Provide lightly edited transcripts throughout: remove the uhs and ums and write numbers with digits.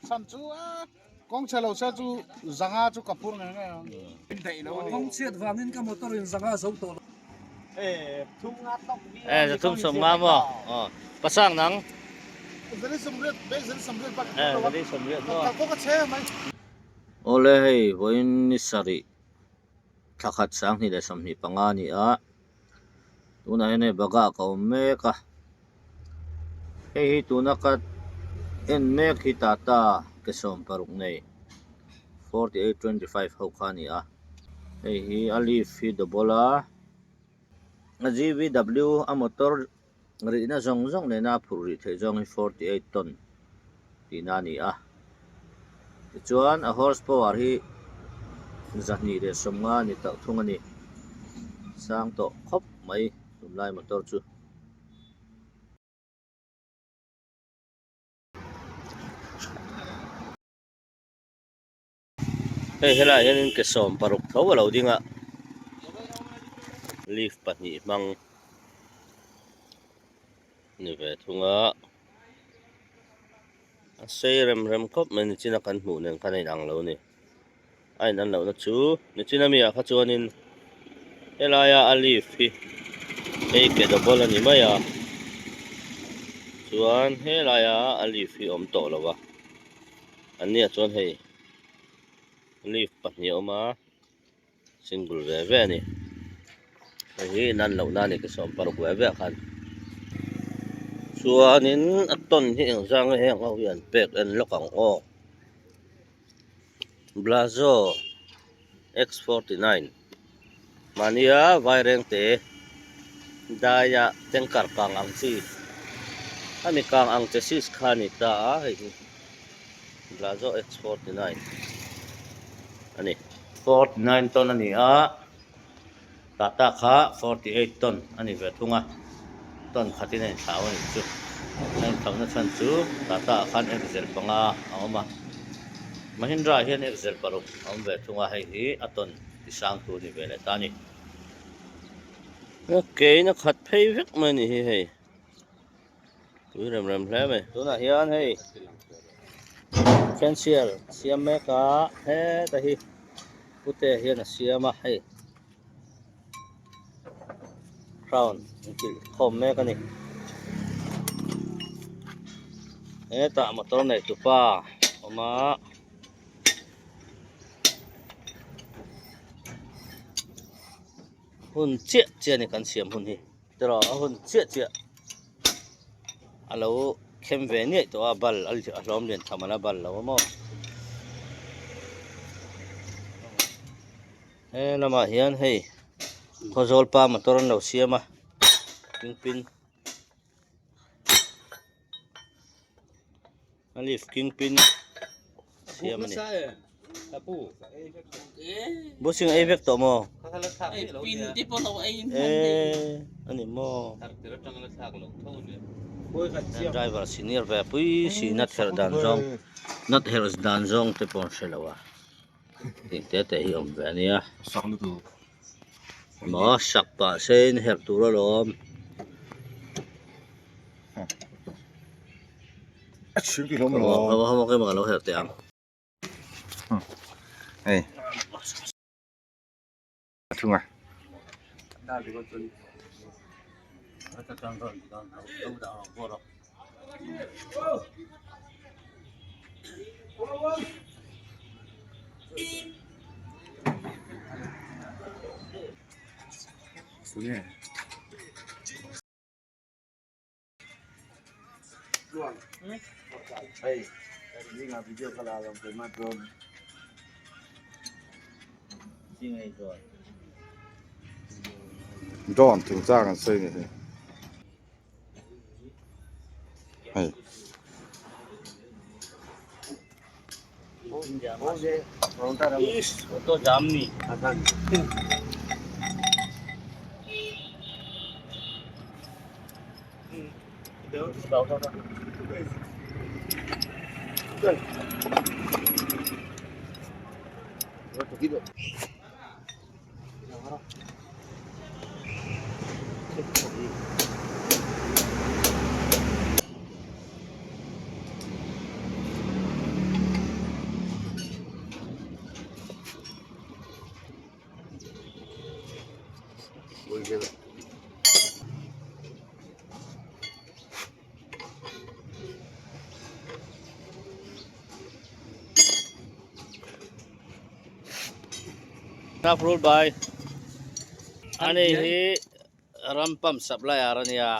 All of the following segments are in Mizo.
Chhan chu a kawng chhe lo se chu zanga chu ka phur ngei ngei ang. Kawng chhiat vangin ka motor in zanga zo tawh lo. Eh zathum sawm nga maw aw pasang nang. Zali sawmriat be zali sawmriat bak eh zali sawmriat maw. Kal kawng a chhe mai. Awle hei vawiin ni sarih thla khat 2025 a ni a. Tunah hian hei bagah ka awm mek a hei hi tuna ka en mek hi tata ke 16 nei 4825 ho kha a ni a hei hi a leaf hi double a a G_V_W a motor rihna zawng zawng nena a phurh rih theih zawng hi 48 ton tihna a ni a tichuan a horse power hi 250 a ni tauh thung a ni sang tawh khawp mai tunlai motor chu. Hei helaiah hianin ke 16 tho a lo ding a lift pahnih hmang ni ve thung a a sei rem rem khawp mai nichina kan hmuh nen khan a inang lo a ni a inan lohna chu nichina mi ah kha chuanin helaia a lift hi hei ke double a ni mai a chuan helaia a lift hi a awm tawh lo a. An nia chuan hei leaf pahnih a awm a single ve ve a ni hei hi nan loh na a ni ka 16 ve ve ah khan chuanin a tawn hi eng zang nge heng ho hi an pek en lawk ang aw Blazo X 49 mahnia vairengte daia tanker kang ang chi ami kang ang chassis kha a ni ta a hei hi Blazo X 49 a ni. 49 ton a ni a Tata kha 48 ton a ni ve thung a ton khatin a inthlau a nih chu a inthlauhna chhan chu Tata ah khan axle panga a awm a Mahindra ah hian axle paruk a awm ve thung a hei hi a ton ti sang tu a ni ve leh ta a ni. Kein a khat phei vek mai a ni hi hei. Tui rem rem hle mai. Tunah hian hei fancier siam mek a heta hi pute hian a siam a hei crown an kilh khawm mek a ni. Hetah motor nei tupa a awm a. Hun chiah chiah a ni kan siam hun hi. Tiraw a hun chiah chiah a lo khem ve niaih tawh a bal a hlawm lian tham ala bal lo a maw he lamah hian hei khawzawl pa motor an lo siam a kingpin A leaf kingpin siam a ni. Busing ei vek tawh maw? Eh, a ni maw? Driver senior ve pui si nut herh dan zawng nut herh dan zawng te pawh an hre lo a. Tih te te hi awm ve a nia. Maw sak pah se in herh tur alawm. A chhim ti hlawm lo. Hama hama keimah ka lo herh teh ang. Hei. Thung a. Drone chungchang an sawi ni hi hei. Rul bai ani hi ram pump supplier a nia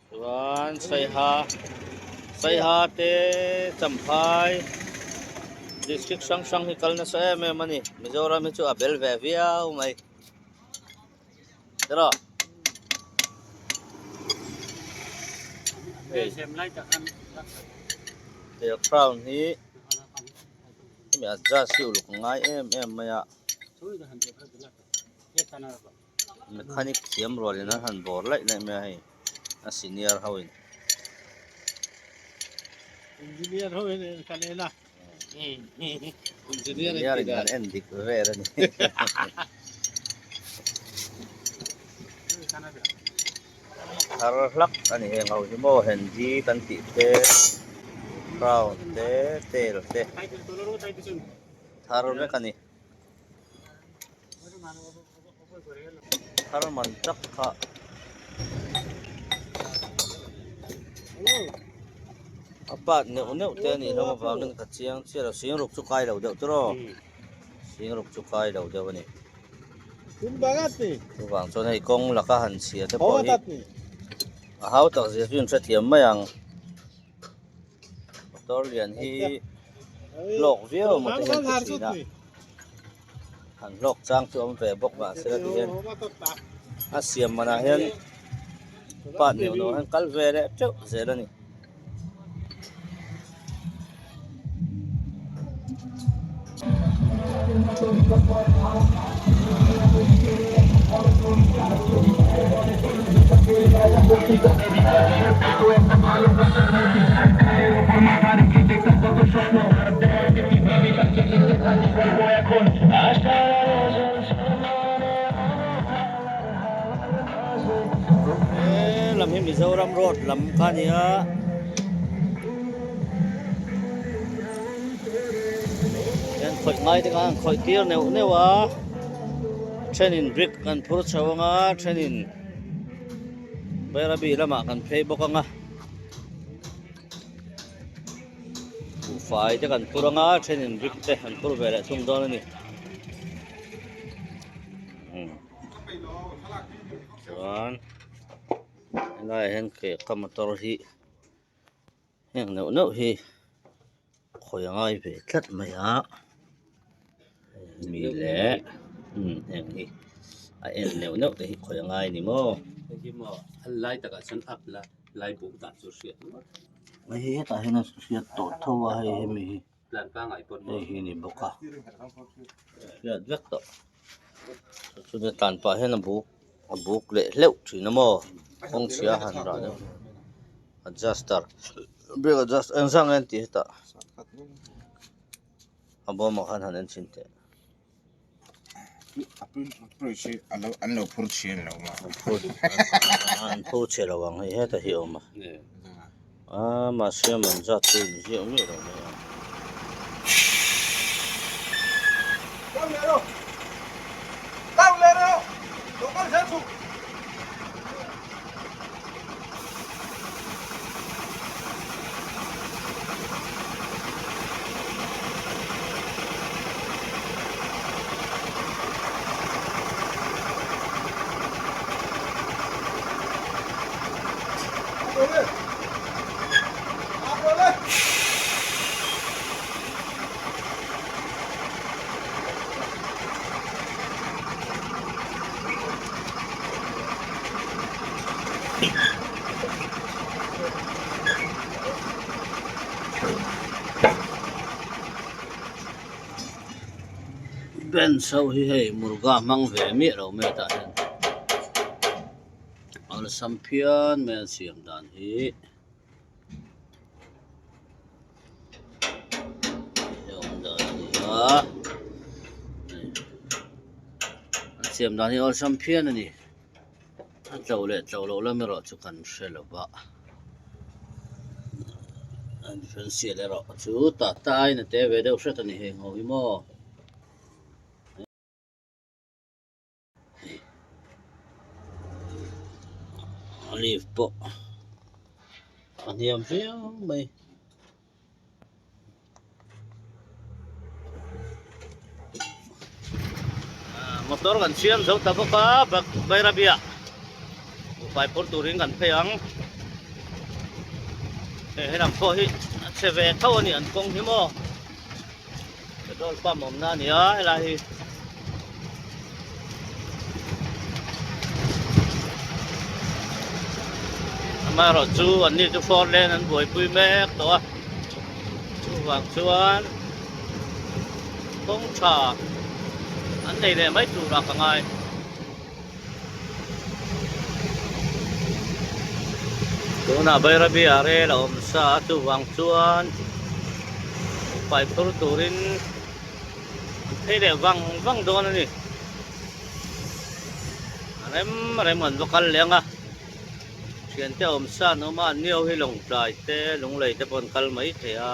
chuan saiha saiha te champhai district hrang hrang hi kal nasa em em a ni mizoram hi chu a bel ve viau mai tiraw. He crown hi hemi adjust hi uluk ngai em em mai a mechanic thiam rual in an han bawr laih laih mai a hei a senior ho in. Engineer ho in kan en a engineer in kan en dik vel a ni. Thar hlak a ni heng ho hi maw handy kan tih te crown te tail te thar vek a ni. Thar man tak kha a part neuh neuh te a nih hlawm avangin ka chiang chiah lo sing ruk chu kai lo deuh tawh sing ruk chu kai lo deuh a ni chuvang chuan hei kawng laka han chhia te pawh hi a hau tak zia chu in hrethiam mai ang motor lian hi hlawk viau emaw te hian ti thin a. Han hlawk chang chu awm ve bawk mahse la tihian a siam manah hian part neuh neuh hian kal ve leh teuh zel a ni. He lam hi Mizoram road lam kha a ni a hian khawih ngai te kha an khawih tir neuh neuh a thenin brick an phur chho ang a thenin Bairabi lamah kan phei bawk ang a. Buhfai te kan phur anga thenin brick te an phur ve leh thung dawn a ni chuan helaiah hian ke ka motor hi heng neuh neuh hi khawi a ngai ve tlat mai a mi leh heng hi a en neuh neuh te hi khawi a ngai a ni maw. Hei hi hetah hian a hriat tawh tho a hei hemi hi hei hi a ni bawk a hriat vek tawh chutah tlan pah hian a buk a buk leh hleuh thin a maw kawng chhia a han rah deuh adjuster brake adjuster eng zah nge an tih hetah a bawmah khan han en chhin teh. An lo phur chhe lo a. An phur chhe lo ang hei heta hi a awm a. A mahse a man zat chu in ziak miah lo mai ang. Bench ho hi hei murga hmang ve miah lo mai tah hian awlsam phian mai an siam dan hi. Hei awm dan a ni a an siam dan hi awlsam phian a ni. A tlo leh tlo loh lam erawh chu kan hre lo va a differential erawh chu tah taiin a te ve deuh hret a ni heng ho hi maw. Leaf pawh a hniam viau mai. Motor kan siam zo ta bawk a Bairabiah buhfai phur turin kan phei ang hei helam pawh hi a chhe ve tho a ni an kawng hi maw petrol pump awmna a ni a helai hi. Amaherawhchu anni chu four lane an buaipui mek tawh a chuvang chuan kawng tha an nei leh mai turah ka ngai. Tunah Bairabi ah rel a awm sa a chuvang chuan pai phur turin an phei leh vang vang dawn a ni. A rem rem an va kal leh ang a thiante awm sa an awm a an ni ho hi lawngtlai te lunglei te pawh an kal mai thei a.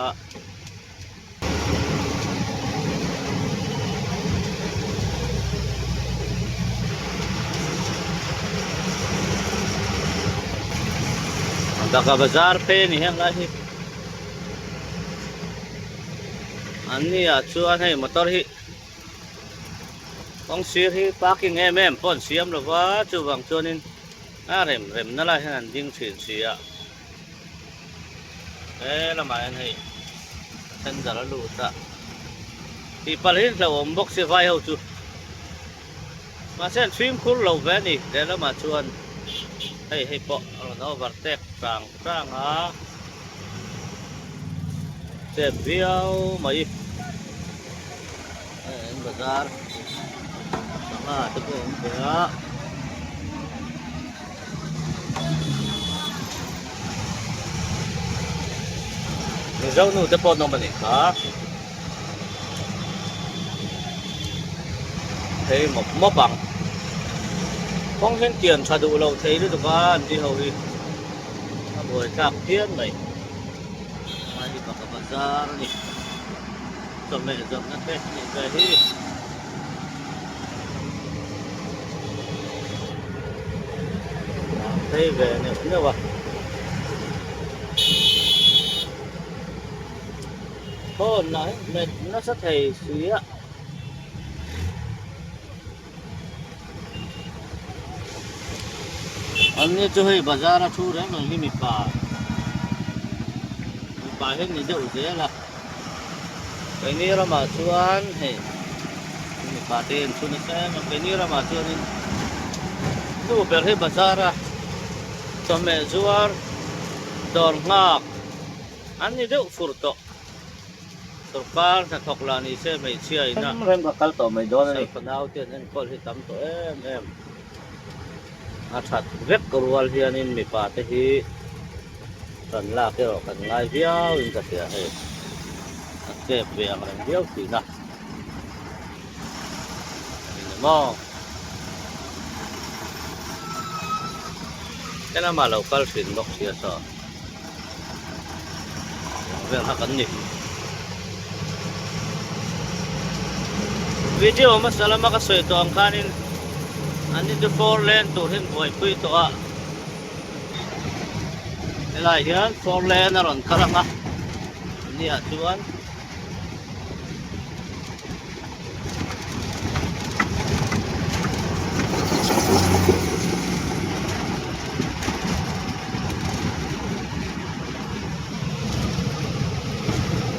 Daka bazar phei a ni heng lai hi an ni ah chuan hei motor hi kawng sir hi parking em em pawh an siam lova chuvang chuanin a rem rem na lai hian an ding thin si a. He lamah hian hei tender a lut a tih palh hi hlauhawm bawk si vai ho chu mahse an fimkhur lo ve a ni lehlamah chuan hei hei pawh a rawn overtake tang tang a chep viau mai hei an bazar sangha te pawh a awm ve a. Mizo nu te pawh an awm a nih kha phei mawp mawp ang kawng hian tian tha duh lo thei lutuk a an ti ho hi a buai thlak phian mai a hi baka bazar a ni chawhmeh zawrhna te a nih ve hi. Phei ve neuh neuh a phone lah hi hmet nasa thei si a an ni chu hei bazar a thu reng reng hi mipa mipa hi an ni deuh zel a. Keini ramah chuan hei mipa te an chhun nasa em a keini ramah chuanin nu ber hi bazar a chawhmeh zuar dawr nghak an ni deuh fur tawh sorkar hnathawk lah ni se hmeichhia ina Rem ka kal tawh mai dawn a ni. Salfanau te an enkawl hi tam tawh em em a that vek rual hianin mipa te hi Kan lak erawh kan ngai viau in ka hria hei a chep ve ang reng viau thin a eng emaw helamah lo kal thin bawk sia saw eng vel kha kan ni video hmasa lama ka sawi tawh ang khanin an ni chu four lane tur hi an buaipui tawh a. Helai hian four lane a rawn kal ang a nia chuan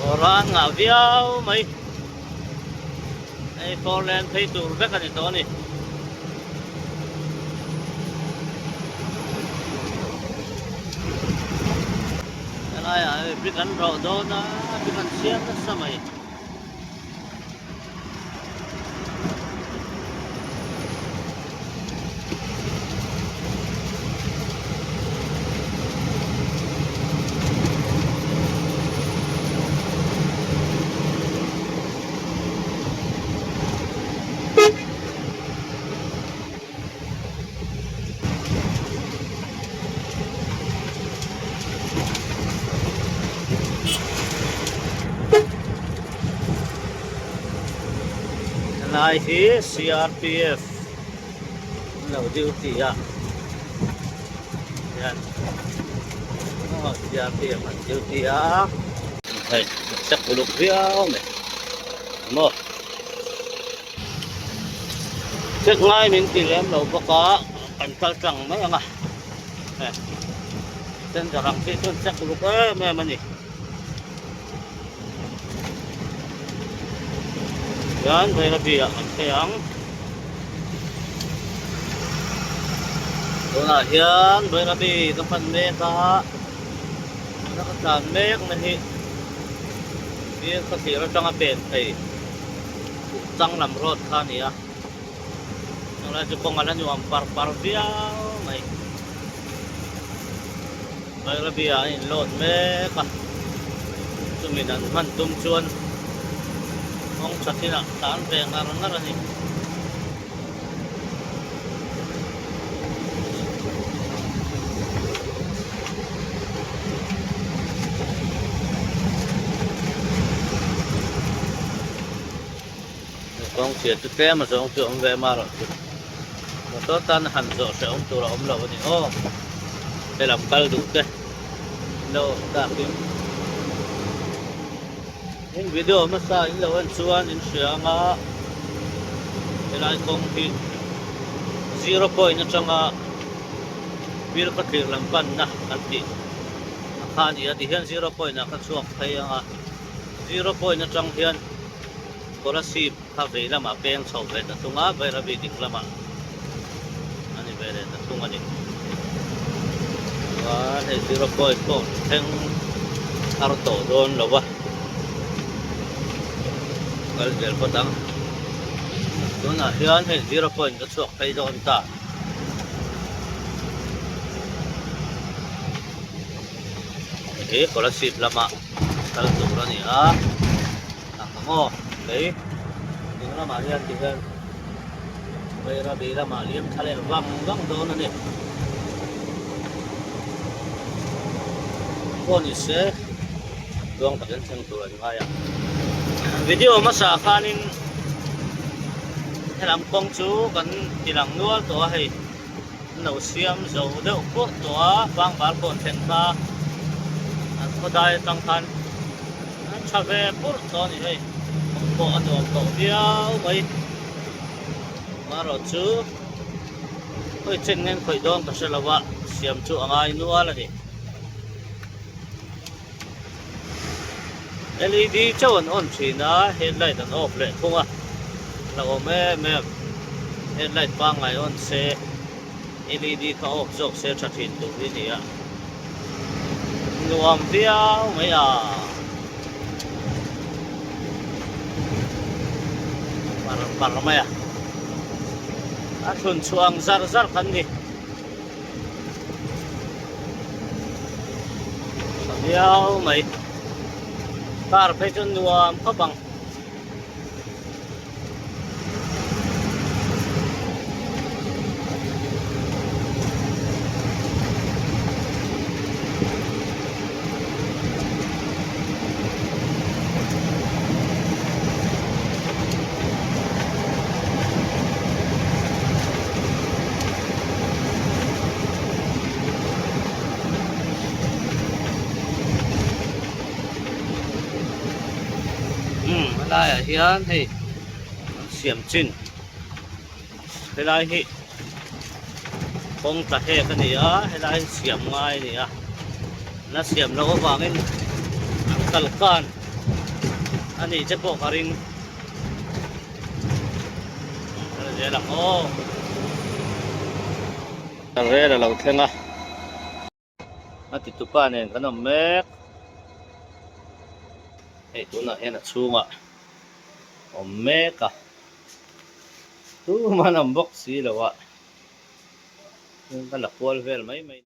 Kawr an ngah viau mai hei four lane phei tur vek a ni tawh a ni. Helaiah hei brick an rawh dawn a brick an siam nasa mai. Helai hi CRPF an lo duty a. Hian aw CRPF an duty a hei check uluk viau mai maw check ngai min ti lem lo bawk a kan kal tlang mai ang a hei tender ang chi chuan check uluk em em a ni hian Bairabi ah kan phei ang. Tunah hian Bairabi ka pan mek a, tuna ka tlan mek na hi thil ka thlir atanga pen thei chang lam road kha a ni a, tunlai chu kawng a la nuam par par viau mai. Bairabi ah a in load mek a, chumin an hman tum chuan kawng tha thinah tlan ve ngar ngar a ni. Kawng chhia chu tlem a zawng chu a awm ve marawh chu motor tan han zawh hrehawm tur a awm lo a ni aw helam kal duh te in lo awm tak in in video hmasa in lo en chuan in hria anga helai kawng hi zero point atanga Bilkha thlir lam panna an tih a kha a ni a tihian zero point ah kha chhuak phei anga zero point atang hian Kolasib kha vei lamah peng chho ve ta thung a, Bairabi dik lamah a ni ve leh ta thung a ni. Chuan hei zero point pawh thleng har tawh dawn lo va, kal zel phawt ang. Tunah hian hei zero point ka chhuak phei dawn ta. Hei Kolasib lamah kal tur a ni a. A maw lei ding lamah hian ti hian Bairabi lamah liam thla leh vang vang dawn a ni. Pawh ni se tluang takin thleng tur an ngai a. Video hmasa khanin helam kawng chu kan ti lang nual tawh a hei an lo siam zo deuh pawh tawh a pangbal kawn thlen kha an khawdai atang khan A tha ve purh tawh a ni hei, awm pawh a nuam tawh viau mai. Marawh chu khawi chen ngen khawih dawn ka hre lo a, siam chu a ngai nual a ni. LED chauh an on thin a, headlight an off leh thung a, la awm em em. Headlight pangngai on se LED kha off zawk se tha thin tur hi ni a. Nuam viau mai a. Par par mai a. A thlun chhuah ang zar zar kan ni. Tha viau mai. Car phei chu nuam khawp ang. Umm helaiah hian hei an siam chin helai hi kawng tla hek a ni a helai hi siam ngai a ni a la siam loh avangin an kal kan a nih che pawh ka ring kal zel ang aw rel a lo thleng a. A titupa nen kan awm mek. Hei tunah hian a chhungah awm mek a. Tumah an awm bawk si lo a. Ka la kual vel mai mai.